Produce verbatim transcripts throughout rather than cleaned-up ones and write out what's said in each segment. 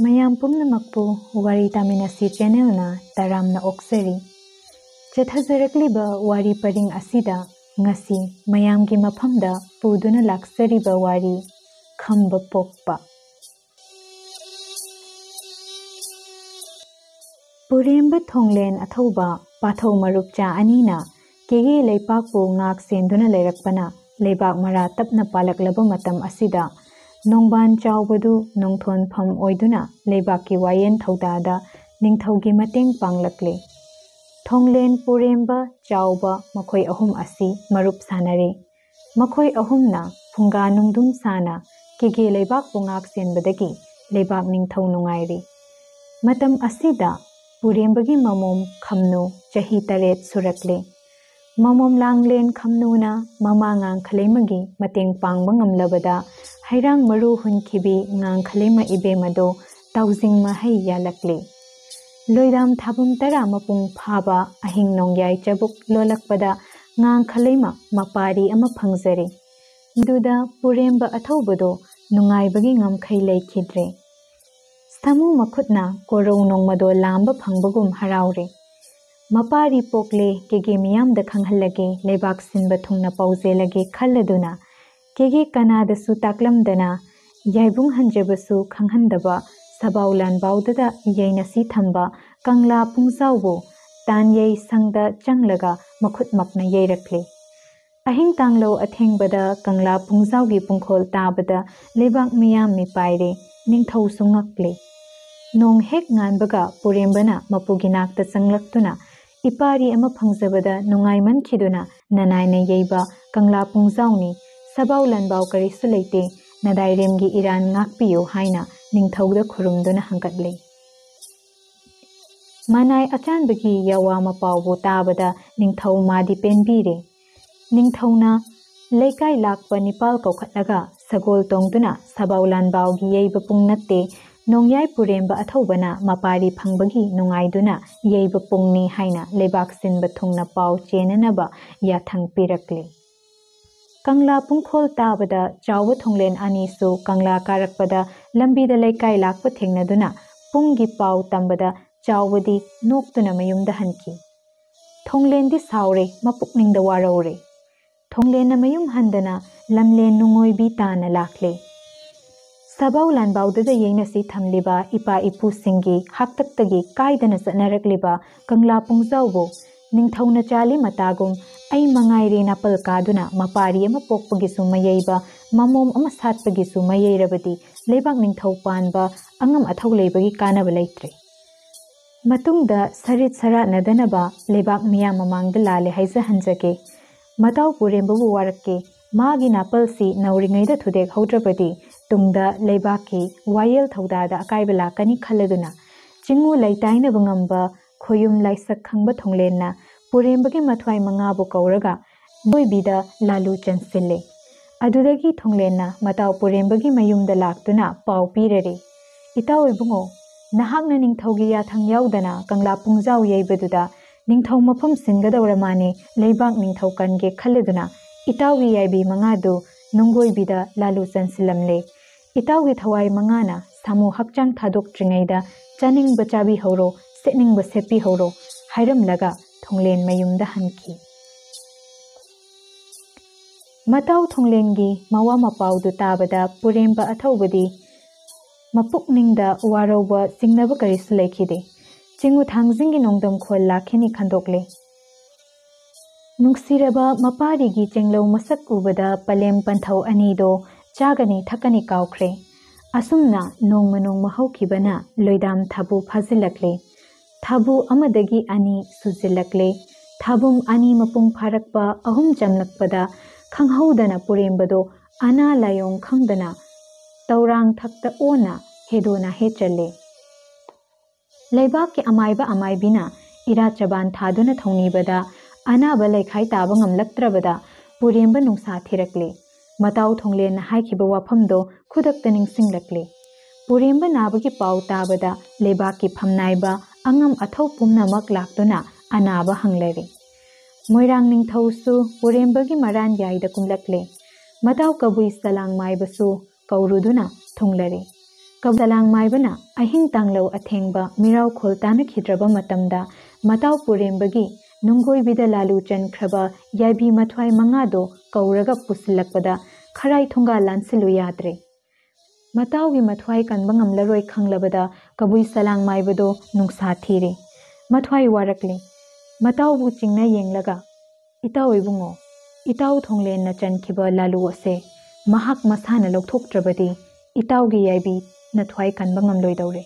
ꯃꯌꯥꯝ ꯄꯨꯝꯅꯃꯛꯄꯨ ꯋꯥꯔꯤ ꯇꯥꯃꯤꯟꯅꯁꯤ ꯆꯦꯅꯦꯜꯅ ꯇꯔꯥꯝꯅ ꯑꯣꯛꯆꯔꯤ꯫ ꯆꯠꯊꯖꯔꯛꯂꯤꯕ ꯋꯥꯔꯤ ꯄꯔꯤꯡ ꯑꯁꯤꯗ ꯉꯁꯤ ꯃꯌꯥꯝꯒꯤ ꯃꯐꯝꯗ ꯄꯨꯗꯨꯅ ꯂꯥꯛꯆꯔꯤꯕ ꯋꯥꯔꯤ ꯈꯝꯕ ꯄꯣꯛꯄ꯫ ꯄꯨꯔꯦꯝꯕ ꯊꯣꯡꯂꯦꯟ ꯑꯊꯧꯕ ꯄꯥꯊꯧ ꯃꯔꯨꯞꯆꯥ ꯑꯅꯤꯅ ꯀꯦꯒꯦ ꯂꯩꯄꯥꯛꯄꯨ ꯉꯥꯛ ꯁꯦꯟꯗꯨꯅ ꯂꯩꯔꯛꯄꯅ ꯂꯩꯕꯥꯛ ꯃꯔꯥ ꯇꯞꯅ ꯄꯥꯜꯂꯛꯂꯕ ꯃꯇꯝ ꯑꯁꯤꯗ ꯅꯣꯡꯕꯥꯟ ꯆꯥꯎꯕꯗꯨ ꯅꯣꯡꯊꯣꯟꯐꯝ ꯑꯣꯏꯗꯨꯅ ꯂꯩꯕꯥꯛꯀꯤ ꯋꯥꯌꯦꯟ ꯊꯧꯗꯥꯗ ꯅꯤꯡꯊꯧꯒꯤ ꯃꯇꯦꯡ ꯄꯥꯡꯂꯛꯂꯦ꯫ ꯊꯣꯡꯂꯦꯟ, ꯄꯨꯔꯦꯝꯕ, ꯆꯥꯎꯕ ꯃꯈꯣꯏ ꯑꯍꯨꯝ ꯑꯁꯤ ꯃꯔꯨꯞ ꯁꯥꯟꯅꯔꯦ꯫ ꯃꯈꯣꯏ ꯑꯍꯨꯝꯅ ꯐꯨꯡꯒꯥ ꯅꯨꯡꯗꯨꯝ ꯁꯥꯅ ꯀꯦꯒꯦ ꯂꯩꯕꯥꯛꯄꯨ ꯉꯥꯛ ꯁꯦꯟꯕꯗꯒꯤ ꯂꯩꯕꯥꯛ ꯅꯤꯡꯊꯧ ꯅꯨꯡꯉꯥꯏꯔꯤ꯫ ꯃꯇꯝ ꯑꯁꯤꯗ ꯄꯨꯔꯦꯝꯕꯒꯤ ꯃꯃꯣꯝ ꯈꯝꯅꯨ ꯆꯍꯤ ꯇꯔꯦꯠ ꯁꯨꯔꯛꯂꯦ꯫ ꯃꯃꯣꯝ ꯂꯥꯡꯂꯦꯟ ꯈꯝꯅꯨꯅ ꯃꯃꯥ ꯉꯥꯡꯈꯂꯩꯃꯒꯤ ꯃꯇꯦꯡ ꯄꯥꯡꯕ ꯉꯝꯂꯕꯗ ꯍꯩꯔꯥꯡ ꯃꯔꯨ ꯍꯨꯟꯈꯤꯕꯤ ꯉꯥꯡꯈꯂꯩꯃ ꯏꯕꯦꯝ ꯑꯗꯣ ꯇꯥꯎꯖꯤꯡ ꯃꯍꯩ ꯌꯥꯜꯂꯛꯂꯦ꯫ ꯂꯣꯏꯗꯥꯝ ꯊꯥꯕꯨꯝ ꯇꯔꯥ ꯃꯄꯨꯡ ꯐꯥꯕ ꯑꯍꯤꯡ ꯅꯣꯡꯌꯥꯏ ꯆꯕꯨꯛ ꯂꯣꯜꯂꯛꯄꯗ ꯉꯥꯡꯈꯂꯩꯃ ꯃꯄꯥꯔꯤ ꯑꯃ ꯐꯪꯖꯔꯦ꯫ ꯃꯗꯨꯗ ꯄꯨꯔꯦꯝꯕ ꯑꯊꯧꯕꯗꯣ ꯅꯨꯡꯉꯥꯏꯕꯒꯤ ꯉꯝꯈꯩ ꯂꯩꯈꯤꯗ꯭ꯔꯦ꯫ ꯁꯥꯃꯨ ꯃꯈꯨꯠꯅ ꯀꯣꯔꯧ ꯅꯣꯡꯃꯗꯣ ꯂꯥꯝꯕ ꯐꯪꯕꯒꯨꯝ ꯍꯔꯥꯎꯔꯦ꯫ ꯃꯄꯥꯔꯤ ꯄꯣꯛꯂꯦ, ꯀꯦꯒꯦ ꯃꯤꯌꯥꯝꯗ ꯈꯪꯍꯜꯂꯒꯦ, ꯂꯩꯕꯥꯛ ꯁꯤꯟꯕ ꯊꯨꯡꯅ ꯄꯥꯎꯖꯦꯜꯂꯒꯦ ꯈꯜꯂꯗꯨꯅ ꯀꯦꯒꯦ ꯀꯅꯥꯗꯁꯨ ꯇꯥꯛꯂꯝꯗꯅ, ꯌꯥꯏꯕꯨꯡ ꯍꯟꯖꯕꯁꯨ ꯈꯪꯍꯟꯗꯕ ꯁꯕꯥꯎ ꯂꯥꯟꯕꯥꯎꯗꯗ ꯌꯩꯅꯁꯤ ꯊꯝꯕ ꯀꯪꯂꯥ ꯄꯨꯡꯖꯥꯎꯕꯨ ꯇꯥꯟ ꯌꯩ ꯁꯪꯗ ꯆꯪꯂꯒ ꯃꯈꯨꯠꯃꯛꯅ ꯌꯩꯔꯛꯂꯦ꯫ ꯑꯍꯤꯡ ꯇꯥꯡꯂꯧ ꯑꯊꯦꯡꯕꯗ ꯀꯪꯂꯥ ꯄꯨꯡꯖꯥꯎꯒꯤ ꯄꯨꯡꯈꯣꯜ ꯇꯥꯕꯗ ꯂꯩꯕꯥꯛ ꯃꯤꯌꯥꯝ ꯃꯤꯄꯥꯏꯔꯦ, ꯅꯤꯡꯊꯧꯁꯨ ꯉꯛꯂꯦ꯫ ꯅꯣꯡ ꯍꯦꯛ ꯉꯥꯟꯕꯒ ꯄꯨꯔꯦꯝꯕꯅ ꯃꯄꯨꯒꯤ ꯅꯥꯛꯇ ꯆꯪꯂꯛꯇꯨꯅ ꯏꯄꯥꯔꯤ ꯑꯃ ꯐꯪꯖꯕꯗ ꯅꯨꯡꯉꯥꯏꯃꯟꯈꯤꯗꯨꯅ ꯅꯅꯥꯏꯅ ꯌꯩꯕ ꯀꯪꯂꯥ ꯄꯨꯡꯖꯥꯎꯅꯤ, ꯁꯕꯥꯎ ꯂꯥꯟꯕꯥꯎ ꯀꯔꯤꯁꯨ ꯂꯩꯇꯦ, ꯅꯗꯥꯏꯔꯦꯝꯒꯤ ꯏꯔꯥꯟ ꯉꯥꯛꯄꯤꯌꯨ ꯍꯥꯏꯅ ꯅꯤꯡꯊꯧꯗ ꯈꯨꯔꯨꯝꯗꯨꯅ ꯍꯪꯒꯠꯂꯦ꯫ ꯃꯅꯥꯏ ꯑꯆꯥꯟꯕꯒꯤ ꯌꯥꯋꯥ ꯃꯄꯥꯎꯕꯨ ꯇꯥꯕꯗ ꯅꯤꯡꯊꯧ ꯃꯥꯗꯤ ꯄꯦꯟꯕꯤꯔꯦ꯫ ꯅꯤꯡꯊꯧꯅ ꯂꯩꯀꯥꯏ ꯂꯥꯛꯄ ꯅꯤꯄꯥꯜ ꯀꯧꯈꯠꯂꯒ ꯁꯒꯣꯜ ꯇꯣꯡꯗꯨꯅ ꯁꯕꯥꯎ ꯂꯥꯟꯕꯥꯎꯒꯤ ꯌꯩꯕ ꯄꯨꯡ ꯅꯠꯇꯦ, ꯅꯣꯡꯌꯥꯏ ꯄꯨꯔꯦꯝꯕ ꯑꯊꯧꯕꯅ ꯃꯄꯥꯔꯤ ꯐꯪꯕꯒꯤ ꯅꯨꯡꯉꯥꯏꯗꯨꯅ ꯌꯩꯕ ꯄꯨꯡꯅꯤ ꯍꯥꯏꯅ ꯂꯩꯕꯥꯛ ꯁꯤꯟꯕ ꯊꯨꯡꯅ ꯄꯥꯎ ꯆꯦꯟꯅꯅꯕ ꯌꯥꯊꯪ ꯄꯤꯔꯛꯂꯦ꯫ ꯀꯪꯂꯥ ꯄꯨꯡꯈꯣꯜ ꯇꯥꯕꯗ ꯆꯥꯎꯕ ꯊꯣꯡꯂꯦꯟ ꯑꯅꯤꯁꯨ ꯀꯪꯂꯥ ꯀꯥꯔꯛꯄꯗ ꯂꯝꯕꯤꯗ ꯂꯩꯀꯥꯏ ꯂꯥꯛꯄ ꯊꯦꯡꯅꯗꯨꯅ ꯄꯨꯡꯒꯤ ꯄꯥꯎ ꯇꯝꯕꯗ ꯆꯥꯎꯕꯗꯤ ꯅꯣꯛꯇꯨꯅ ꯃꯌꯨꯝꯗ ꯍꯟꯈꯤ꯫ ꯊꯣꯡꯂꯦꯟꯗꯤ ꯁꯥꯎꯔꯦ, ꯃꯄꯨꯛꯅꯤꯡꯗ ꯋꯥꯔꯧꯔꯦ꯫ ꯊꯣꯡꯂꯦꯟꯅ ꯃꯌꯨꯝ ꯍꯟꯗꯅ ꯂꯝꯂꯦꯟ ꯅꯨꯡꯉꯣꯏꯕꯤ ꯇꯥꯅ ꯂꯥꯛꯂꯦ꯫ ꯁꯥꯕꯥꯎ ꯂꯥꯟꯕꯥꯎꯗꯗ ꯌꯦꯡꯅꯁꯤ ꯊꯝꯂꯤꯕ ꯏꯄꯥ ꯏꯄꯨꯁꯤꯡꯒꯤ ꯍꯥꯛꯇꯛꯇꯒꯤ ꯀꯥꯏꯗꯅ ꯆꯠꯅꯔꯛꯂꯤꯕ ꯀꯪꯂꯥ ꯄꯨꯡꯖꯥꯎꯕꯨ ꯅꯤꯡꯊꯧꯅ ꯆꯥꯂꯤ ꯃꯇꯥꯒꯨꯝ ꯑꯩ ꯃꯉꯥꯏꯔꯦ ꯅꯥꯄꯜ ꯀꯥꯗꯨꯅ ꯃꯄꯥꯔꯤ ꯑꯃ ꯄꯣꯛꯄꯒꯤꯁꯨ ꯃꯌꯩꯕ, ꯃꯃꯣꯝ ꯑꯃ ꯁꯥꯠꯄꯒꯤꯁꯨ ꯃꯌꯩꯔꯕꯗꯤ ꯂꯩꯕꯥꯛ ꯅꯤꯡꯊꯧ ꯄꯥꯟꯕ ꯑꯉꯝ ꯑꯊꯧ ꯂꯩꯕꯒꯤ ꯀꯥꯟꯅꯕ ꯂꯩꯇ꯭ꯔꯦ꯫ ꯃꯇꯨꯡꯗ ꯁꯔꯤꯠ ꯁꯔꯥꯠꯅꯗꯅꯕ ꯂꯩꯕꯥꯛ ꯃꯤꯌꯥꯝ ꯃꯃꯥꯡꯗ ꯂꯥꯜꯂꯦ ꯍꯥꯏꯖꯍꯟꯖꯒꯦ꯫ ꯃꯇꯥꯎ ꯄꯨꯔꯦꯝꯕꯕꯨ ꯋꯥꯔꯛꯀꯦ, ꯃꯥꯒꯤ ꯅꯥꯄꯜꯁꯤ ꯅꯧꯔꯤꯉꯩꯗ ꯊꯨꯗꯦꯛꯍꯧꯗ꯭ꯔꯕꯗꯤ ꯇꯨꯡꯗ ꯂꯩꯕꯥꯛꯀꯤ ꯋꯥꯌꯦꯜ ꯊꯧꯗꯥꯗ ꯑꯀꯥꯏꯕ ꯂꯥꯛꯀꯅꯤ ꯈꯜꯂꯗꯨꯅ ꯆꯤꯡꯉꯨ ꯂꯩꯇꯥꯏꯅꯕ ꯉꯝꯕ ꯈꯣꯌꯨꯝ ꯂꯥꯏꯁꯛ ꯈꯪꯕ ꯊꯣꯡꯂꯦꯟꯅ ꯄꯨꯔꯦꯝꯕꯒꯤ ꯃꯊ꯭ꯋꯥꯏ ꯃꯉꯥꯕꯨ ꯀꯧꯔꯒ ꯂꯣꯏꯕꯤꯗ ꯂꯥꯂꯨ ꯆꯟꯁꯤꯜꯂꯦ꯫ ꯑꯗꯨꯗꯒꯤ ꯊꯣꯡꯂꯦꯟꯅ ꯃꯇꯥꯎ ꯄꯨꯔꯦꯝꯕꯒꯤ ꯃꯌꯨꯝꯗ ꯂꯥꯛꯇꯨꯅ ꯄꯥꯎ ꯄꯤꯔꯔꯦ, "ꯏꯇꯥꯎ ꯏꯕꯨꯡꯉꯣ, ꯅꯍꯥꯛꯅ ꯅꯤꯡꯊꯧꯒꯤ ꯌꯥꯊꯪ ꯌꯥꯎꯗꯅ ꯀꯪꯂꯥ ꯄꯨꯡꯖꯥꯎ ꯌꯩꯕꯗꯨꯗ ꯅꯤꯡꯊꯧ ꯃꯐꯝ ꯁꯤꯟꯒꯗꯧꯔ ꯃꯥꯅꯦ, ꯂꯩꯕꯥꯛ ꯅꯤꯡꯊꯧ ꯀꯟꯒꯦ ꯈꯜꯂꯗꯨꯅ ꯏꯇꯥꯎꯒꯤ ꯌꯥꯏꯕꯤ ꯃꯉꯥꯗꯨ ꯅꯨꯡꯒꯣꯏꯕꯤꯗ ꯂꯥꯂꯨ ꯆꯟꯁꯤꯜꯂꯝꯂꯦ꯫ ꯏꯇꯥꯎꯒꯤ ꯊꯋꯥꯏ ꯃꯉꯥꯅ ꯁꯥꯃꯨ ꯍꯛꯆꯥꯡ ꯊꯥꯗꯣꯛꯇ꯭ꯔꯤꯉꯩꯗ ꯆꯥꯅꯤꯡꯕ ꯆꯥꯕꯤꯍꯧꯔꯣ, ꯁꯦꯠꯅꯤꯡꯕ ꯁꯦꯠꯄꯤꯍꯧꯔꯣ" ꯍꯥꯏꯔꯝꯂꯒ ꯊꯣꯡꯂꯦꯟ ꯃꯌꯨꯝꯗ ꯍꯟꯈꯤ꯫ ꯃꯇꯥꯎ ꯊꯣꯡꯂꯦꯟꯒꯤ ꯃꯋꯥ ꯃꯄꯥꯎꯗꯨ ꯇꯥꯕꯗ ꯄꯨꯔꯦꯝꯕ ꯑꯊꯧꯕꯗꯤ ꯃꯄꯨꯛꯅꯤꯡꯗ ꯋꯥꯔꯧꯕ ꯆꯤꯡꯅꯕ ꯀꯔꯤꯁꯨ ꯂꯩꯈꯤꯗꯦ꯫ ꯆꯤꯡꯉꯨ ꯊꯥꯡꯖꯤꯡꯒꯤ ꯅꯣꯡꯗꯝ ꯈꯣꯜ ꯂꯥꯛꯈꯤꯅꯤ ꯈꯟꯗꯣꯛꯂꯦ꯫ ꯅꯨꯡꯁꯤꯔꯕ ꯃꯄꯥꯔꯤꯒꯤ ꯆꯦꯡꯂꯧ ꯃꯁꯛ ꯎꯕꯗ ꯄꯂꯦꯝ ꯄꯟꯊꯧ ꯑꯅꯤꯗꯣ ꯆꯥꯒꯅꯤ ꯊꯛꯀꯅꯤ ꯀꯥꯎꯈ꯭ꯔꯦ꯫ ꯑꯁꯨꯝꯅ ꯅꯣꯡꯃ ꯅꯣꯡꯃ ꯍꯧꯈꯤꯕꯅ ꯂꯣꯏꯗꯥꯝ ꯊꯥꯕꯨ ꯐꯥꯖꯤꯜꯂꯛꯂꯦ꯫ ꯊꯥꯕꯨ ꯑꯃꯗꯒꯤ ꯑꯅꯤ ꯁꯨꯖꯤꯜꯂꯛꯂꯦ꯫ ꯊꯥꯕꯨꯝ ꯑꯅꯤ ꯃꯄꯨꯡ ꯐꯥꯔꯛꯄ ꯑꯍꯨꯝ ꯆꯪꯂꯛꯄꯗ ꯈꯪꯍꯧꯗꯅ ꯄꯨꯔꯦꯝꯕꯗꯣ ꯑꯅꯥ ꯂꯥꯏꯑꯣꯡ ꯈꯪꯗꯅ ꯇꯧꯔꯥꯡ ꯊꯛꯇ ꯑꯣꯟꯅ ꯍꯦꯗꯣ ꯅꯥꯍꯦ ꯆꯜꯂꯦ꯫ ꯂꯩꯕꯥꯛꯀꯤ ꯑꯃꯥꯏꯕ ꯑꯃꯥꯏꯕꯤꯅ ꯏꯔꯥꯠ ꯆꯕꯥꯟ ꯊꯥꯗꯨꯅ ꯊꯧꯅꯤꯕꯗ ꯑꯅꯥꯕ ꯂꯩꯈꯥꯏ ꯇꯥꯕ ꯉꯝꯂꯛꯇ꯭ꯔꯕꯗ ꯄꯨꯔꯦꯝꯕ ꯅꯨꯡꯁꯥ ꯊꯤꯔꯛꯂꯦ꯫ ꯃꯇꯥꯎ ꯊꯣꯡꯂꯦꯟꯅ ꯍꯥꯏꯈꯤꯕ ꯋꯥꯐꯝꯗꯣ ꯈꯨꯗꯛꯇ ꯅꯤꯡꯁꯤꯡꯂꯛꯂꯦ꯫ ꯄꯨꯔꯦꯝꯕ ꯅꯥꯕꯒꯤ ꯄꯥꯎ ꯇꯥꯕꯗ ꯂꯩꯕꯥꯛꯀꯤ ꯐꯝꯅꯥꯏꯕ ꯑꯉꯝ ꯑꯊꯧ ꯄꯨꯝꯅꯃꯛ ꯂꯥꯛꯇꯨꯅ ꯑꯅꯥꯕ ꯍꯪꯂꯔꯦ꯫ ꯃꯣꯏꯔꯥꯡ ꯅꯤꯡꯊꯧꯁꯨ ꯄꯨꯔꯦꯝꯕꯒꯤ ꯃꯔꯥꯟ ꯌꯥꯏꯗ ꯀꯨꯝꯂꯛꯂꯦ꯫ ꯃꯇꯥꯎ ꯀꯕꯨꯏ ꯁꯂꯥꯡ ꯃꯥꯏꯕꯁꯨ ꯀꯧꯔꯨꯗꯨꯅ ꯊꯨꯡꯂꯔꯦ꯫ ꯀꯕꯨꯏ ꯁꯂꯥꯡ ꯃꯥꯏꯕꯅ ꯑꯍꯤꯡ ꯇꯥꯡꯂꯧ ꯑꯊꯦꯡꯕ ꯃꯤꯔꯥꯎ ꯈꯣꯜ ꯇꯥꯅꯈꯤꯗ꯭ꯔꯕ ꯃꯇꯝꯗ ꯃꯇꯥꯎ ꯄꯨꯔꯦꯝꯕꯒꯤ ꯅꯨꯡꯒꯣꯏꯕꯤꯗ ꯂꯥꯂꯨ ꯆꯟꯈ꯭ꯔꯕ ꯌꯥꯏꯕꯤ ꯃꯊ꯭ꯋꯥꯏ ꯃꯉꯥꯗꯣ ꯀꯧꯔꯒ ꯄꯨꯁꯤꯜꯂꯛꯄꯗ ꯈꯔꯥꯏ ꯊꯣꯡꯒꯥ ꯂꯥꯟꯁꯤꯜꯂꯨ ꯌꯥꯗ꯭ꯔꯦ꯫ ꯃꯇꯥꯎꯒꯤ ꯃꯊ꯭ꯋꯥꯏ ꯀꯟꯕ ꯉꯝꯂꯔꯣꯏ ꯈꯪꯂꯕꯗ ꯀꯕꯨꯏ ꯁꯂꯥꯡ ꯃꯥꯏꯕꯗꯣ ꯅꯨꯡꯁꯥ ꯊꯤꯔꯦ꯫ ꯃꯊ꯭ꯋꯥꯏ ꯋꯥꯔꯛꯂꯦ꯫ ꯃꯇꯥꯎꯕꯨ ꯆꯤꯡꯅ ꯌꯦꯡꯂꯒ, "ꯏꯇꯥꯎ ꯏꯕꯨꯡꯉꯣ, ꯏꯇꯥꯎ ꯊꯣꯡꯂꯦꯟꯅ ꯆꯟꯈꯤꯕ ꯂꯥꯂꯨ ꯑꯁꯦ ꯃꯍꯥꯛ ꯃꯁꯥꯅ ꯂꯧꯊꯣꯛꯇ꯭ꯔꯕꯗꯤ ꯏꯇꯥꯎꯒꯤ ꯌꯥꯏꯕꯤ ꯅꯊ꯭ꯋꯥꯏ ꯀꯟꯕ ꯉꯝꯂꯣꯏꯗꯧꯔꯦ꯫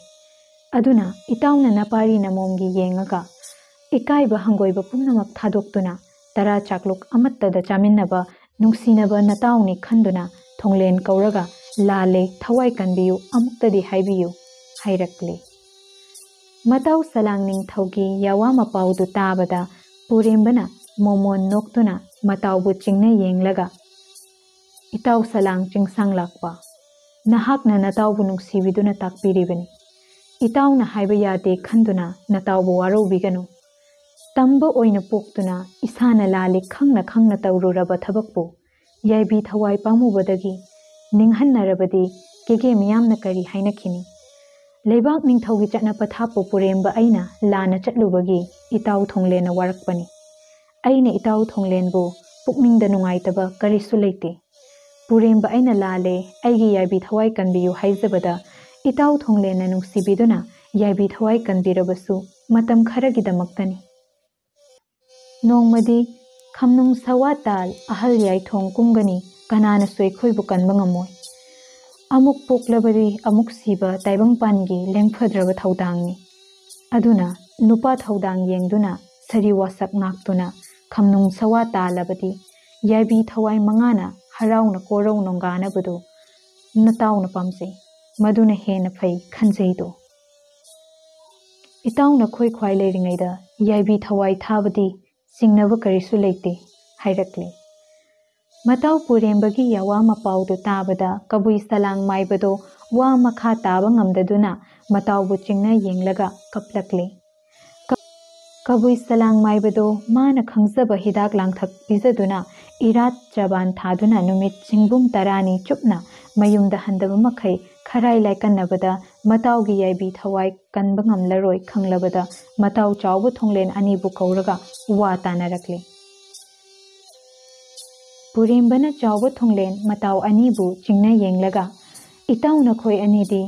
ꯑꯗꯨꯅ ꯏꯇꯥꯎꯅ ꯅꯄꯥꯔꯤ ꯅꯃꯣꯝꯒꯤ ꯌꯦꯡꯉꯒ ꯏꯀꯥꯏꯕ ꯍꯪꯒꯣꯏꯕ ꯄꯨꯝꯅꯃꯛ ꯊꯥꯗꯣꯛꯇꯨꯅ ꯇꯔꯥ ꯆꯥꯛꯂꯨꯛ ꯑꯃꯠꯇꯗ ꯆꯥꯃꯤꯟꯅꯕ ꯅꯨꯡꯁꯤꯅꯕ ꯅꯇꯥꯎꯅꯤ ꯈꯟꯗꯨꯅ ꯊꯣꯡꯂꯦꯟ ꯀꯧꯔꯒ ꯂꯥꯜꯂꯦ, ꯊꯋꯥꯏ ꯀꯟꯕꯤꯌꯨ, ꯑꯃꯨꯛꯇꯗꯤ ꯍꯥꯏꯕꯤꯌꯨ" ꯍꯥꯏꯔꯛꯂꯦ꯫ ꯃꯇꯥꯎ ꯁꯂꯥꯡ ꯅꯤꯡꯊꯧꯒꯤ ꯌꯥꯋꯥ ꯃꯄꯥꯎꯗꯨ ꯇꯥꯕꯗ ꯄꯨꯔꯦꯝꯕꯅ ꯃꯣꯃꯣꯟ ꯅꯣꯛꯇꯨꯅ ꯃꯇꯥꯎꯕꯨ ꯆꯤꯡꯅ ꯌꯦꯡꯂꯒ, "ꯏꯇꯥꯎ ꯁꯂꯥꯡ ꯆꯤꯡꯁꯥꯡ ꯂꯥꯛꯄ, ꯅꯍꯥꯛꯅ ꯅꯇꯥꯎꯕꯨ ꯅꯨꯡꯁꯤꯕꯤꯗꯨꯅ ꯇꯥꯛꯄꯤꯔꯤꯕꯅꯤ꯫ ꯏꯇꯥꯎꯅ ꯍꯥꯏꯕ ꯌꯥꯗꯦ ꯈꯟꯗꯨꯅ ꯅꯇꯥꯎꯕꯨ ꯋꯥꯔꯧꯕꯤꯒꯅꯨ꯫ ꯇꯝꯕ ꯑꯣꯏꯅ ꯄꯣꯛꯇꯨꯅ ꯏꯁꯥꯅ ꯂꯥꯜꯂꯤ ꯈꯪꯅ ꯈꯪꯅ ꯇꯧꯔꯨꯔꯕ ꯊꯕꯛꯄꯨ ꯌꯥꯏꯕꯤ ꯊꯋꯥꯏ ꯄꯥꯝꯃꯨꯕꯗꯒꯤ ꯅꯤꯡꯍꯟꯅꯔꯕꯗꯤ ꯀꯦꯒꯦ ꯃꯤꯌꯥꯝꯅ ꯀꯔꯤ ꯍꯥꯏꯅꯈꯤꯅꯤ? ꯂꯩꯕꯥꯛ ꯅꯤꯡꯊꯧꯒꯤ ꯆꯠꯅ ꯄꯊꯥꯞꯄꯨ ꯄꯨꯔꯦꯝꯕ ꯑꯩꯅ ꯂꯥꯟꯅ ꯆꯠꯂꯨꯕꯒꯤ ꯏꯇꯥꯎ ꯊꯣꯡꯂꯦꯟꯅ ꯋꯥꯔꯛꯄꯅꯤ꯫ ꯑꯩꯅ ꯏꯇꯥꯎ ꯊꯣꯡꯂꯦꯟꯕꯨ ꯄꯨꯛꯅꯤꯡꯗ ꯅꯨꯡꯉꯥꯏꯇꯕ ꯀꯔꯤꯁꯨ ꯂꯩꯇꯦ꯫ ꯄꯨꯔꯦꯝꯕ ꯑꯩꯅ ꯂꯥꯜꯂꯦ, ꯑꯩꯒꯤ ꯌꯥꯏꯕꯤ ꯊꯋꯥꯏ ꯀꯟꯕꯤꯌꯨ ꯍꯥꯏꯖꯕꯗ ꯏꯇꯥꯎ ꯊꯣꯡꯂꯦꯟꯅ ꯅꯨꯡꯁꯤꯕꯤꯗꯨꯅ ꯌꯥꯏꯕꯤ ꯊꯋꯥꯏ ꯀꯟꯕꯤꯔꯕꯁꯨ ꯃꯇꯝ ꯈꯔꯒꯤꯗꯃꯛꯇꯅꯤ꯫ ꯅꯣꯡꯃꯗꯤ ꯈꯝꯅꯨꯡ ꯁꯋꯥ ꯇꯥꯜ ꯑꯍꯜ ꯌꯥꯏꯊꯣꯡ ꯀꯨꯝꯒꯅꯤ, ꯀꯅꯥꯅꯁꯨ ꯑꯩꯈꯣꯏꯕꯨ ꯀꯟꯕ ꯉꯝꯃꯣꯏ꯫ ꯑꯃꯨꯛ ꯄꯣꯛꯂꯕꯗꯤ ꯑꯃꯨꯛ ꯁꯤꯕ ꯇꯥꯏꯕꯪꯄꯥꯟꯒꯤ ꯂꯦꯡꯐꯗ꯭ꯔꯕ ꯊꯧꯗꯥꯡꯅꯤ꯫ ꯑꯗꯨꯅ ꯅꯨꯄꯥ ꯊꯧꯗꯥꯡ ꯌꯦꯡꯗꯨꯅ ꯁꯥꯔꯤ ꯋꯥꯁꯛ ꯉꯥꯛꯇꯨꯅ ꯈꯝꯅꯨꯡ ꯁꯋꯥ ꯇꯥꯜꯂꯕꯗꯤ ꯌꯥꯏꯕꯤ ꯊꯋꯥꯏ ꯃꯉꯥꯅ ꯍꯔꯥꯎꯅ ꯀꯣꯔꯧ ꯅꯣꯡꯒꯥꯅꯕꯗꯨ ꯅꯇꯥꯎꯅ ꯄꯥꯝꯖꯩ꯫ ꯃꯗꯨꯅ ꯍꯦꯟꯅ ꯐꯩ ꯈꯟꯖꯩꯗꯣ꯫ ꯏꯇꯥꯎ ꯅꯈꯣꯏ ꯈ꯭ꯋꯥꯏ ꯂꯩꯔꯤꯉꯩꯗ ꯌꯥꯏꯕꯤ ꯊꯋꯥꯏ ꯊꯥꯕꯗꯤ ꯆꯤꯡꯅꯕ ꯀꯔꯤꯁꯨ ꯂꯩꯇꯦ ꯍꯥꯏꯔꯛꯂꯦ꯫ ꯃꯇꯥꯎ ꯄꯨꯔꯦꯝꯕꯒꯤ ꯌꯥꯋꯥ ꯃꯄꯥꯎꯗꯨ ꯇꯥꯕꯗ ꯀꯕꯨꯏ ꯁꯂꯥꯡ ꯃꯥꯏꯕꯗꯣ ꯋꯥ ꯃꯈꯥ ꯇꯥꯕ ꯉꯝꯗꯗꯨꯅ ꯃꯇꯥꯎꯕꯨ ꯆꯤꯡꯅ ꯌꯦꯡꯂꯒ ꯀꯞꯂꯛꯂꯦ꯫ ꯀ-, ꯀꯕꯨꯏ ꯁꯂꯥꯡ ꯃꯥꯏꯕꯗꯣ ꯃꯥꯅ ꯈꯪꯖꯕ ꯍꯤꯗꯥꯛ ꯂꯥꯡꯊꯛ ꯄꯤꯖꯗꯨꯅ, ꯏꯔꯥꯠ ꯆꯕꯥꯟ ꯊꯥꯗꯨꯅ ꯅꯨꯃꯤꯠ ꯆꯤꯡꯕꯨꯝ ꯇꯔꯥꯅꯤ ꯆꯨꯞꯅ ꯃꯌꯨꯝꯗ ꯍꯟꯗꯕ ꯃꯈꯩ ꯈꯔꯥꯏ ꯂꯥꯏꯀꯟꯅꯕꯗ ꯃꯇꯥꯎꯒꯤ ꯌꯥꯏꯕꯤ ꯊꯋꯥꯏ ꯀꯟꯕ ꯉꯝꯂꯔꯣꯏ ꯈꯪꯂꯕꯗ ꯃꯇꯥꯎ ꯆꯥꯎꯕ ꯊꯣꯡꯂꯦꯟ ꯑꯅꯤꯕꯨ ꯀꯧꯔꯒ ꯋꯥ ꯇꯥꯅꯔꯛꯂꯤ꯫ ꯄꯨꯔꯦꯝꯕꯅ ꯆꯥꯎꯕ ꯊꯣꯡꯂꯦꯟ ꯃꯇꯥꯎ ꯑꯅꯤꯕꯨ ꯆꯤꯡꯅ ꯌꯦꯡꯂꯒ, "ꯏꯇꯥꯎ ꯅꯈꯣꯏ ꯑꯅꯤꯗꯤ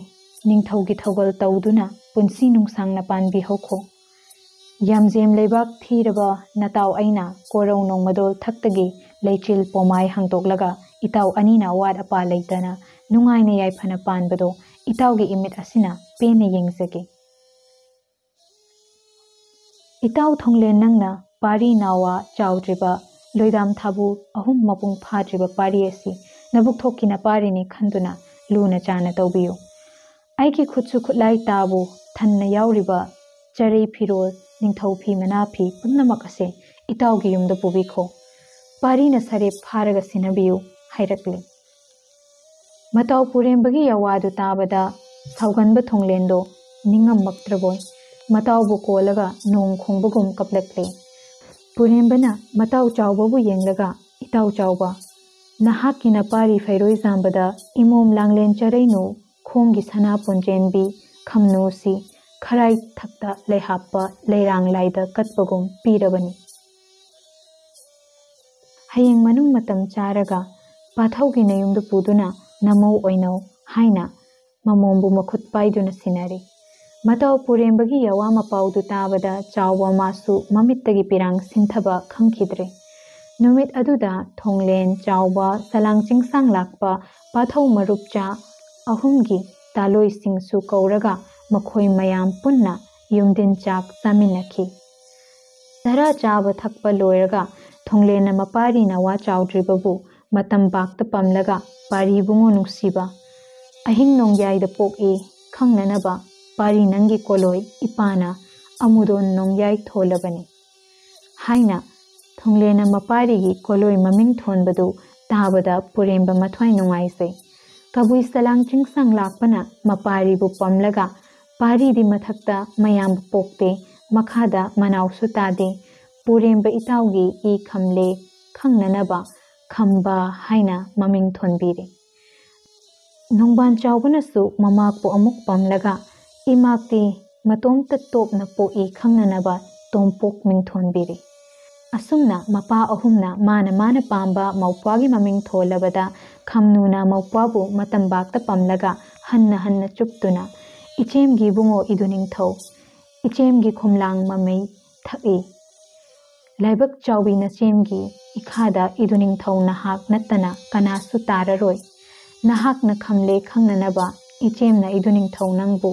ꯅꯤꯡꯊꯧꯒꯤ ꯊꯧꯒꯜ ꯇꯧꯗꯨꯅ ꯄꯨꯟꯁꯤ ꯅꯨꯡꯁꯥꯡꯅ ꯄꯥꯟꯕꯤꯍꯧꯈꯣ꯫ ꯌꯥꯝꯖꯦꯝ ꯂꯩꯕꯥꯛ ꯊꯤꯔꯕ ꯅꯇꯥꯎ ꯑꯩꯅ ꯀꯣꯔꯧ ꯅꯣꯡꯃꯗꯣꯜ ꯊꯛꯇꯒꯤ ꯂꯩꯆꯤꯜ ꯄꯣꯃꯥꯏ ꯍꯥꯡꯗꯣꯛꯂꯒ ꯏꯇꯥꯎ ꯑꯅꯤꯅ ꯑꯋꯥꯠ ꯑꯄꯥ ꯂꯩꯇꯅ ꯅꯨꯡꯉꯥꯏꯅ ꯌꯥꯏꯐꯅ ꯄꯥꯟꯕꯗꯣ ꯏꯇꯥꯎꯒꯤ ꯏꯃꯤꯠ ꯑꯁꯤꯅ ꯄꯦꯟꯅ ꯌꯦꯡꯖꯒꯦ꯫ ꯏꯇꯥꯎ ꯊꯣꯡꯂꯦꯟ ꯅꯪꯅ ꯄꯥꯔꯤ ꯅꯥꯋꯥ ꯆꯥꯎꯗ꯭ꯔꯤꯕ ꯂꯣꯏꯗꯥꯝ ꯊꯥꯕꯨ ꯑꯍꯨꯝ ꯃꯄꯨꯡ ꯐꯥꯗ꯭ꯔꯤꯕ ꯄꯥꯔꯤ ꯑꯁꯤ ꯅꯕꯨꯛ ꯊꯣꯛꯀꯤ ꯅꯄꯥꯔꯤꯅꯤ ꯈꯟꯗꯨꯅ ꯂꯨꯅ ꯆꯥꯅ ꯇꯧꯕꯤꯌꯨ꯫ ꯑꯩꯒꯤ ꯈꯨꯠꯁꯨ ꯈꯨꯠꯂꯥꯏ ꯇꯥꯕꯨ ꯊꯟꯅ ꯌꯥꯎꯔꯤꯕ ꯆꯔꯩ ꯐꯤꯔꯣꯜ, ꯅꯤꯡꯊꯧ ꯐꯤ ꯃꯅꯥ ꯐꯤ ꯄꯨꯝꯅꯃꯛ ꯑꯁꯦ ꯏꯇꯥꯎꯒꯤ ꯌꯨꯝꯗ ꯄꯨꯕꯤꯈꯣ꯫ ꯄꯥꯔꯤꯅ ꯁꯔꯦꯞ ꯐꯥꯔꯒ ꯁꯤꯟꯅꯕꯤꯌꯨ" ꯍꯥꯏꯔꯛꯂꯤ꯫ ꯃꯇꯥꯎ ꯄꯨꯔꯦꯝꯕꯒꯤ ꯌꯥꯋꯥꯗꯨ ꯇꯥꯕꯗ ꯁꯥꯎꯒꯟꯕ ꯊꯣꯡꯂꯦꯟꯗꯣ ꯅꯤꯡꯉꯝꯃꯛꯇ꯭ꯔꯕꯣꯏ ꯃꯇꯥꯎꯕꯨ ꯀꯣꯜꯂꯒ ꯅꯣꯡ ꯈꯣꯡꯕꯒꯨꯝ ꯀꯞꯂꯛꯂꯦ꯫ ꯄꯨꯔꯦꯝꯕꯅ ꯃꯇꯥꯎ ꯆꯥꯎꯕꯕꯨ ꯌꯦꯡꯂꯒ, "ꯏꯇꯥꯎ ꯆꯥꯎꯕ, ꯅꯍꯥꯛꯀꯤ ꯅꯄꯥꯔꯤ ꯐꯩꯔꯣꯏ ꯆꯥꯝꯕꯗ ꯏꯃꯣꯝ ꯂꯥꯡꯂꯦꯟ ꯆꯔꯩꯅꯨ ꯈꯣꯡꯒꯤ ꯁꯅꯥ ꯄꯨꯟꯖꯦꯟꯕꯤ ꯈꯝꯅꯨꯁꯤ ꯈꯔꯥꯏ ꯊꯛꯇ ꯂꯩꯍꯥꯞꯄ ꯂꯩꯔꯥꯡ ꯂꯥꯏꯗ ꯀꯠꯄꯒꯨꯝ ꯄꯤꯔꯕꯅꯤ꯫ ꯍꯌꯦꯡ ꯃꯅꯨꯡ ꯃꯇꯝ ꯆꯥꯔꯒ ꯄꯥꯊꯧꯒꯤ ꯅꯌꯨꯝꯗ ꯄꯨꯗꯨꯅ ꯅꯃꯧ ꯑꯣꯏꯅꯧ" ꯍꯥꯏꯅ ꯃꯃꯣꯝꯕꯨ ꯃꯈꯨꯠ ꯄꯥꯏꯗꯨꯅ ꯁꯤꯟꯅꯔꯤ꯫ ꯃꯇꯥꯎ ꯄꯨꯔꯦꯝꯕꯒꯤ ꯌꯥꯋꯥ ꯃꯄꯥꯎꯗꯨ ꯇꯥꯕꯗ ꯆꯥꯎꯕ ꯃꯥꯁꯨ ꯃꯃꯤꯠꯇꯒꯤ ꯄꯤꯔꯥꯡ ꯁꯤꯟꯊꯕ ꯈꯪꯈꯤꯗ꯭ꯔꯦ꯫ ꯅꯨꯃꯤꯠ ꯑꯗꯨꯗ ꯊꯣꯡꯂꯦꯟ ꯆꯥꯎꯕ ꯁꯂꯥꯡ ꯆꯤꯡꯁꯥꯡ ꯂꯥꯛꯄ ꯄꯥꯊꯧ ꯃꯔꯨꯞꯆꯥ ꯑꯍꯨꯝꯒꯤ ꯇꯥꯂꯣꯏꯁꯤꯡꯁꯨ ꯀꯧꯔꯒ ꯃꯈꯣꯏ ꯃꯌꯥꯝ ꯄꯨꯟꯅ ꯌꯨꯝꯗꯤꯟ ꯆꯥꯛ ꯆꯥꯃꯤꯟꯅꯈꯤ꯫ ꯆꯔꯥ ꯆꯥꯕ ꯊꯛꯄ ꯂꯣꯏꯔꯒ ꯊꯣꯡꯂꯦꯟꯅ ꯃꯄꯥꯔꯤ ꯅꯋꯥ ꯆꯥꯎꯗ꯭ꯔꯤꯕꯕꯨ ꯃꯇꯝ ꯄꯥꯛꯇ ꯄꯝꯂꯒ, "ꯄꯥꯔꯤ ꯏꯕꯨꯡꯉꯣ ꯅꯨꯡꯁꯤꯕ, ꯑꯍꯤꯡ ꯅꯣꯡꯌꯥꯏꯗ ꯄꯣꯛꯏ ꯈꯪꯅꯅꯕ ꯄꯥꯔꯤ ꯅꯪꯒꯤ ꯀꯣꯂꯣꯏ ꯏꯄꯥꯅ ꯑꯃꯨꯗꯣꯟ ꯅꯣꯡꯌꯥꯏ ꯊꯣꯜꯂꯕꯅꯤ" ꯍꯥꯏꯅ ꯊꯣꯡꯂꯦꯟꯅ ꯃꯄꯥꯔꯤꯒꯤ ꯀꯣꯂꯣꯏ ꯃꯃꯤꯡ ꯊꯣꯟꯕꯗꯨ ꯇꯥꯕꯗ ꯄꯨꯔꯦꯝꯕ ꯃꯊ꯭ꯋꯥꯏ ꯅꯨꯡꯉꯥꯏꯖꯩ꯫ ꯀꯕꯨꯏ ꯁꯂꯥꯡ ꯆꯤꯡꯁꯥꯡ ꯂꯥꯛꯄꯅ ꯃꯄꯥꯔꯤꯕꯨ ꯄꯝꯂꯒ, "ꯄꯥꯔꯤꯗꯤ ꯃꯊꯛꯇ ꯃꯌꯥꯝꯕ ꯄꯣꯛꯇꯦ, ꯃꯈꯥꯗ ꯃꯅꯥꯎꯁꯨ ꯇꯥꯗꯦ꯫ ꯄꯨꯔꯦꯝꯕ ꯏꯇꯥꯎꯒꯤ ꯏ ꯈꯝꯂꯦ ꯈꯪꯅꯅꯕ ꯈꯝꯕ ꯍꯥꯏꯅ ꯃꯃꯤꯡ ꯊꯣꯟꯕꯤꯔꯦ꯫ ꯅꯣꯡꯕꯥꯟ ꯆꯥꯎꯕꯅꯁꯨ ꯃꯃꯥꯛꯄꯨ ꯑꯃꯨꯛ ꯄꯝꯂꯒ ꯏꯃꯥꯛꯇꯤ ꯃꯇꯣꯝꯇ ꯇꯣꯞꯅ ꯄꯣꯛꯏ ꯈꯪꯅꯅꯕ ꯇꯣꯝꯄꯣꯛ ꯃꯤꯡꯊꯣꯟꯕꯤꯔꯤ꯫ ꯑꯁꯨꯝꯅ ꯃꯄꯥ ꯑꯍꯨꯝꯅ ꯃꯥꯅ ꯃꯥꯅ ꯄꯥꯝꯕ ꯃꯧꯄ꯭ꯋꯥꯒꯤ ꯃꯃꯤꯡ ꯊꯣꯜꯂꯕꯗ ꯈꯝꯅꯨꯅ ꯃꯧꯄ꯭ꯋꯥꯕꯨ ꯃꯇꯝꯕꯥꯛꯇ ꯄꯝꯂꯒ ꯍꯟꯅ ꯍꯟꯅ ꯆꯨꯞꯇꯨꯅ, "ꯏꯆꯦꯝꯒꯤ ꯏꯕꯨꯡꯉꯣ ꯏꯗꯨ ꯅꯤꯡꯊꯧ, ꯏꯆꯦꯝꯒꯤ ꯈꯣꯝꯂꯥꯡ ꯃꯃꯩ ꯊꯛꯏ꯫ ꯂꯥꯏꯕꯛ ꯆꯥꯎꯕꯤ ꯅꯆꯦꯝꯒꯤ ꯏꯈꯥꯗ ꯏꯗꯨ ꯅꯤꯡꯊꯧ ꯅꯍꯥꯛ ꯅꯠꯇꯅ ꯀꯅꯥꯁꯨ ꯇꯥꯔꯔꯣꯏ꯫ ꯅꯍꯥꯛꯅ ꯈꯝꯂꯦ ꯈꯪꯅꯅꯕ ꯏꯆꯦꯝꯅ ꯏꯗꯨ ꯅꯤꯡꯊꯧ ꯅꯪꯕꯨ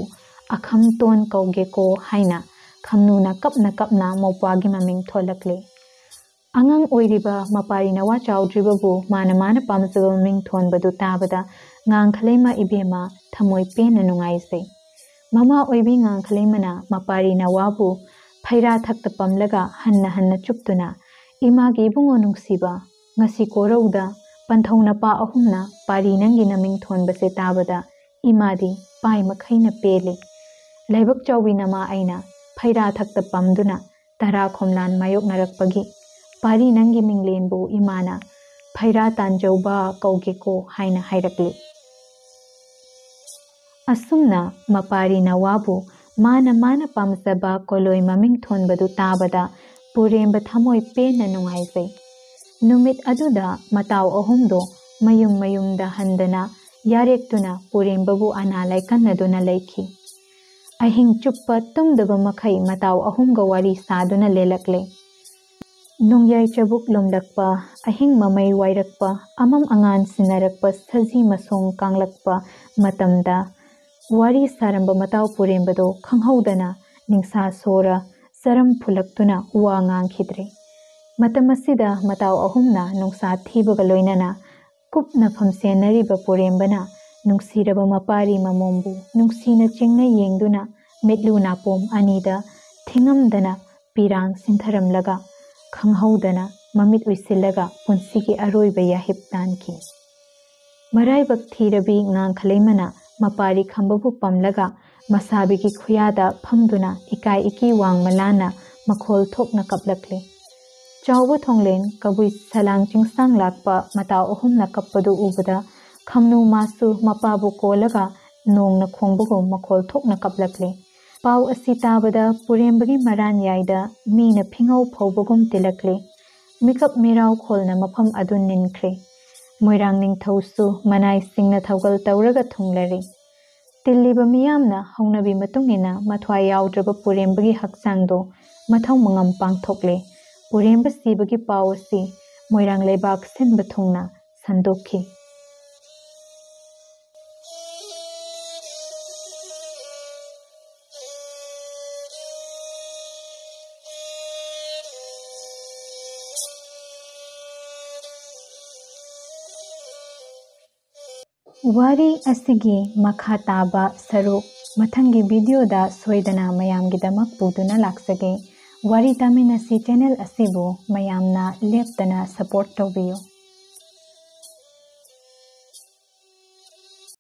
ꯑꯈꯝꯇꯣꯟ ꯀꯧꯒꯦꯀꯣ" ꯍꯥꯏꯅ ꯈꯝꯅꯨꯅ ꯀꯞꯅ ꯀꯞꯅ ꯃꯧꯄ꯭ꯋꯥꯒꯤ ꯃꯃꯤꯡ ꯊꯣꯜꯂꯛꯂꯦ꯫ ꯑꯉꯥꯡ ꯑꯣꯏꯔꯤꯕ ꯃꯄꯥꯔꯤ ꯅꯋꯥ ꯆꯥꯎꯗ꯭ꯔꯤꯕꯕꯨ ꯃꯥꯅ ꯃꯥꯅ ꯄꯥꯝꯖꯕ ꯃꯃꯤꯡ ꯊꯣꯟꯕꯗꯨ ꯇꯥꯕꯗ ꯉꯥꯡꯈꯂꯩꯃ ꯏꯕꯦꯝꯃ ꯊꯃꯣꯏ ꯄꯦꯟꯅ ꯅꯨꯡꯉꯥꯏꯖꯩ꯫ ꯃꯃꯥ ꯑꯣꯏꯕꯤ ꯉꯥꯡꯈꯂꯩꯃꯅ ꯃꯄꯥꯔꯤ ꯅꯋꯥꯕꯨ ꯐꯩꯔꯥ ꯊꯛꯇ ꯄꯝꯂꯒ ꯍꯟꯅ ꯍꯟꯅ ꯆꯨꯞꯇꯨꯅ, "ꯏꯃꯥꯒꯤ ꯏꯕꯨꯡꯉꯣ ꯅꯨꯡꯁꯤꯕ, ꯉꯁꯤ ꯀꯣꯔꯧꯗ ꯄꯟꯊꯧ ꯅꯄꯥ ꯑꯍꯨꯝꯅ ꯄꯥꯔꯤ ꯅꯪꯒꯤ ꯅꯃꯤꯡ ꯊꯣꯟꯕꯁꯦ ꯇꯥꯕꯗ ꯏꯃꯥꯗꯤ ꯄꯥꯏ ꯃꯈꯩꯅ ꯄꯦꯜꯂꯤ꯫ ꯂꯥꯏꯕꯛ ꯆꯥꯎꯕꯤ ꯅꯃꯥ ꯑꯩꯅ ꯐꯩꯔꯥ ꯊꯛꯇ ꯄꯝꯗꯨꯅ ꯇꯔꯥ ꯈꯣꯝꯂꯥꯟ ꯃꯥꯌꯣꯛꯅꯔꯛꯄꯒꯤ ꯄꯥꯔꯤ ꯅꯪꯒꯤ ꯃꯤꯡꯂꯦꯟꯕꯨ ꯏꯃꯥꯅ ꯐꯩꯔꯥ ꯇꯥꯟꯖꯧꯕ ꯀꯧꯒꯦꯀꯣ" ꯍꯥꯏꯅ ꯍꯥꯏꯔꯛꯂꯤ꯫ ꯑꯁꯨꯝꯅ ꯃꯄꯥꯔꯤ ꯅꯋꯥꯕꯨ ꯃꯥꯅ ꯃꯥꯅ ꯄꯥꯝꯖꯕ ꯀꯣꯂꯣꯏ ꯃꯃꯤꯡ ꯊꯣꯟꯕꯗꯨ ꯇꯥꯕꯗ ꯄꯨꯔꯦꯝꯕ ꯊꯃꯣꯏ ꯄꯦꯟꯅ ꯅꯨꯡꯉꯥꯏꯖꯩ꯫ ꯅꯨꯃꯤꯠ ꯑꯗꯨꯗ ꯃꯇꯥꯎ ꯑꯍꯨꯝꯗꯣ ꯃꯌꯨꯝ ꯃꯌꯨꯝꯗ ꯍꯟꯗꯅ ꯌꯥꯔꯦꯛꯇꯨꯅ ꯄꯨꯔꯦꯝꯕꯕꯨ ꯑꯅꯥ ꯂꯥꯏꯀꯟꯅꯗꯨꯅ ꯂꯩꯈꯤ꯫ ꯑꯍꯤꯡ ꯆꯨꯞꯄ ꯇꯨꯝꯗꯕ ꯃꯈꯩ ꯃꯇꯥꯎ ꯑꯍꯨꯝꯒ ꯋꯥꯔꯤ ꯁꯥꯗꯨꯅ ꯂꯦꯜꯂꯛꯂꯦ꯫ ꯅꯣꯡꯌꯥꯏ ꯆꯕꯨꯛ ꯂꯣꯝꯂꯛꯄ, ꯑꯍꯤꯡ ꯃꯃꯩ ꯋꯥꯏꯔꯛꯄ, ꯑꯃꯝ ꯑꯉꯥꯟ ꯁꯤꯟꯅꯔꯛꯄ, ꯁꯖꯤ ꯃꯁꯣꯡ ꯀꯥꯡꯂꯛꯄ ꯃꯇꯝꯗ ꯋꯥꯔꯤ ꯁꯥꯔꯝꯕ ꯃꯇꯥꯎ ꯄꯨꯔꯦꯝꯕꯗꯣ ꯈꯪꯍꯧꯗꯅ ꯅꯤꯡꯁꯥ ꯁꯣꯔ ꯆꯔꯝ ꯐꯨꯜꯂꯛꯇꯨꯅ ꯋꯥ ꯉꯥꯡꯈꯤꯗ꯭ꯔꯦ꯫ ꯃꯇꯝ ꯑꯁꯤꯗ ꯃꯇꯥꯎ ꯑꯍꯨꯝꯅ ꯅꯨꯡꯁꯥ ꯊꯤꯕꯒ ꯂꯣꯏꯅꯅ ꯀꯨꯞꯅ ꯐꯝꯁꯦꯟꯅꯔꯤꯕ ꯄꯨꯔꯦꯝꯕꯅ ꯅꯨꯡꯁꯤꯔꯕ ꯃꯄꯥꯔꯤ ꯃꯃꯣꯝꯕꯨ ꯅꯨꯡꯁꯤꯅ ꯆꯤꯡꯅ ꯌꯦꯡꯗꯨꯅ ꯃꯤꯠꯂꯨ ꯅꯥꯄꯣꯝ ꯑꯅꯤꯗ ꯊꯤꯉꯝꯗꯅ ꯄꯤꯔꯥꯡ ꯁꯤꯟꯊꯔꯝꯂꯒ ꯈꯪꯍꯧꯗꯅ ꯃꯃꯤꯠ ꯎꯏꯁꯤꯜꯂꯒ ꯄꯨꯟꯁꯤꯒꯤ ꯑꯔꯣꯏꯕ ꯌꯥꯍꯤꯞ ꯇꯥꯟꯈꯤ꯫ ꯃꯔꯥꯏꯕꯛ ꯊꯤꯔꯕꯤ ꯉꯥꯡꯈꯂꯩꯃꯅ ꯃꯄꯥꯔꯤ ꯈꯝꯕꯕꯨ ꯄꯝꯂꯒ ꯃꯁꯥꯕꯤꯒꯤ ꯈꯨꯌꯥꯗ ꯐꯝꯗꯨꯅ ꯏꯀꯥꯏ ꯏꯀꯤ ꯋꯥꯡꯃ ꯂꯥꯟꯅ ꯃꯈꯣꯜ ꯊꯣꯛꯅ ꯀꯞꯂꯛꯂꯤ꯫ ꯆꯥꯎꯕ ꯊꯣꯡꯂꯦꯟ ꯀꯕꯨꯏ ꯁꯂꯥꯡ ꯆꯤꯡꯁꯥꯡ ꯂꯥꯛꯄ ꯃꯇꯥꯎ ꯑꯍꯨꯝꯅ ꯀꯞꯄꯗꯨ ꯎꯕꯗ ꯈꯝꯅꯨ ꯃꯥꯁꯨ ꯃꯄꯥꯕꯨ ꯀꯣꯜꯂꯒ ꯅꯣꯡꯅ ꯈꯣꯡꯕꯒꯨꯝ ꯃꯈꯣꯜ ꯊꯣꯛꯅ ꯀꯞꯂꯛꯂꯤ꯫ ꯄꯥꯎ ꯑꯁꯤ ꯇꯥꯕꯗ ꯄꯨꯔꯦꯝꯕꯒꯤ ꯃꯔꯥꯟꯌꯥꯏꯗ ꯃꯤꯅ ꯐꯤꯉꯧ ꯐꯧꯕꯒꯨꯝ ꯇꯤꯜꯂꯛꯂꯤ꯫ ꯃꯤꯀꯞ ꯃꯤꯔꯥꯎ ꯈꯣꯜꯅ ꯃꯐꯝ ꯑꯗꯨ ꯅꯤꯟꯈ꯭ꯔꯦ꯫ ꯃꯣꯏꯔꯥꯡ ꯅꯤꯡꯊꯧꯁꯨ ꯃꯅꯥꯏꯁꯤꯡꯅ ꯊꯧꯒꯜ ꯇꯧꯔꯒ ꯊꯨꯡꯂꯔꯤ꯫ ꯇꯤꯜꯂꯤꯕ ꯃꯤꯌꯥꯝꯅ ꯍꯧꯅꯕꯤ ꯃꯇꯨꯡ ꯏꯟꯅ ꯃꯊ꯭ꯋꯥꯏ ꯌꯥꯎꯗ꯭ꯔꯕ ꯄꯨꯔꯦꯝꯕꯒꯤ ꯍꯛꯆꯥꯡꯗꯣ ꯃꯊꯧ ꯃꯉꯝ ꯄꯥꯡꯊꯣꯛꯂꯦ꯫ ꯄꯨꯔꯦꯝꯕ ꯁꯤꯕꯒꯤ ꯄꯥꯎ ꯑꯁꯤ ꯃꯣꯏꯔꯥꯡ ꯂꯩꯕꯥꯛ ꯁꯤꯟꯕ ꯊꯨꯡꯅ ꯁꯟꯗꯣꯛꯈꯤ꯫ ꯋꯥꯔꯤ ꯑꯁꯤꯒꯤ ꯃꯈꯥ ꯇꯥꯕ ꯁꯔꯨꯛ ꯃꯊꯪꯒꯤ ꯚꯤꯗꯤꯑꯣꯗ ꯁꯣꯏꯗꯅ ꯃꯌꯥꯝꯒꯤꯗꯃꯛ ꯄꯨꯗꯨꯅ ꯂꯥꯛꯆꯒꯦ꯫ ꯋꯥꯔꯤ ꯇꯥꯃꯤꯟꯅꯁꯤ ꯆꯦꯅꯦꯜ ꯑꯁꯤꯕꯨ ꯃꯌꯥꯝꯅ ꯂꯦꯞꯇꯅ ꯁꯄꯣꯔꯠ ꯇꯧꯕꯤꯌꯨ꯫